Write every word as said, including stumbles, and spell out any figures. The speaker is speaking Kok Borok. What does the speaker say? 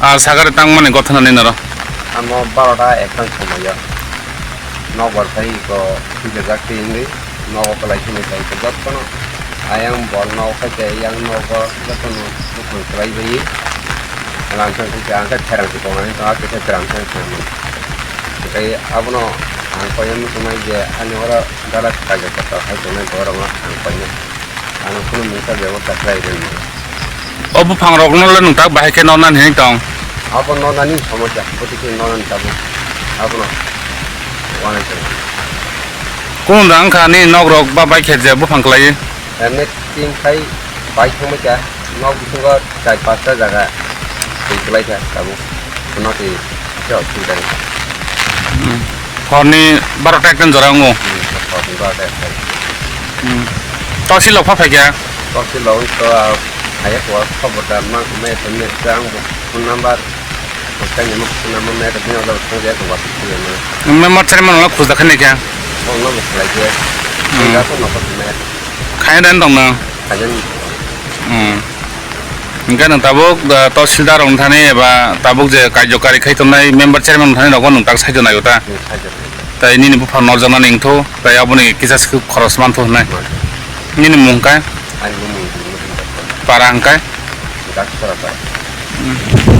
Ah, sagare tangmani gothana ni noro. Amo barota ekta somoyo. Nokbar phai ko sujajak twi wngwi nogo kwlai sini phai ko jottono ayang bol nogo khai khe yang nogo jottono buphang kwlai bai. Lamsang khe ang khe pherang se tongnani tong khe pherang se tongmani. Tei abono ang koiya muchungnai je ani oro dara kaijak kotor hai tongnai borokno ang koinai. Ano kunu mungsa bebosta khlai rwmani. O buphang rokno le nwng tak bahai khe nornani hinwi tong? Abo nornani somosya, bwtwi khe nornani tabuk. Abono wanai tong. Kunu da wngkha nini nok rok ba bai khe je buphang kwlaiwi? Emne tin khai bai thangbai kha, nok bisingo char pasta jaga twi kwlai kha tabuk. Phano twi khe osubida wngkha. Hmm. Horni barota ekta jora wngo. Hmm, horni barota ekta. Hmm. Tosil rok pha phaikha? Tosil rok to, ah, phaiya kho, khobor da ma, ma, ma, ang bo phone number, phone number ma, ma, ma, ma. Member chairman wngla khujda khainai kha? Phone number khlai khe. Hmm. Khaina dan tong na? Khaina ni. Hmm. Hingke nwng tabuk, ah, tahsildar wng thani eba tabuk je karjokari khai tongnai member chairman wng thani rokbo nwng tak saijo naio ta? Hmm, saijo naio. Tai nini buphang norjaknani wngthu, tai aboni kisa se khorok manthu hwnwi. Manthu. Nini mung khe? Ani mung Para hwn khe? Daksara para. Hmm.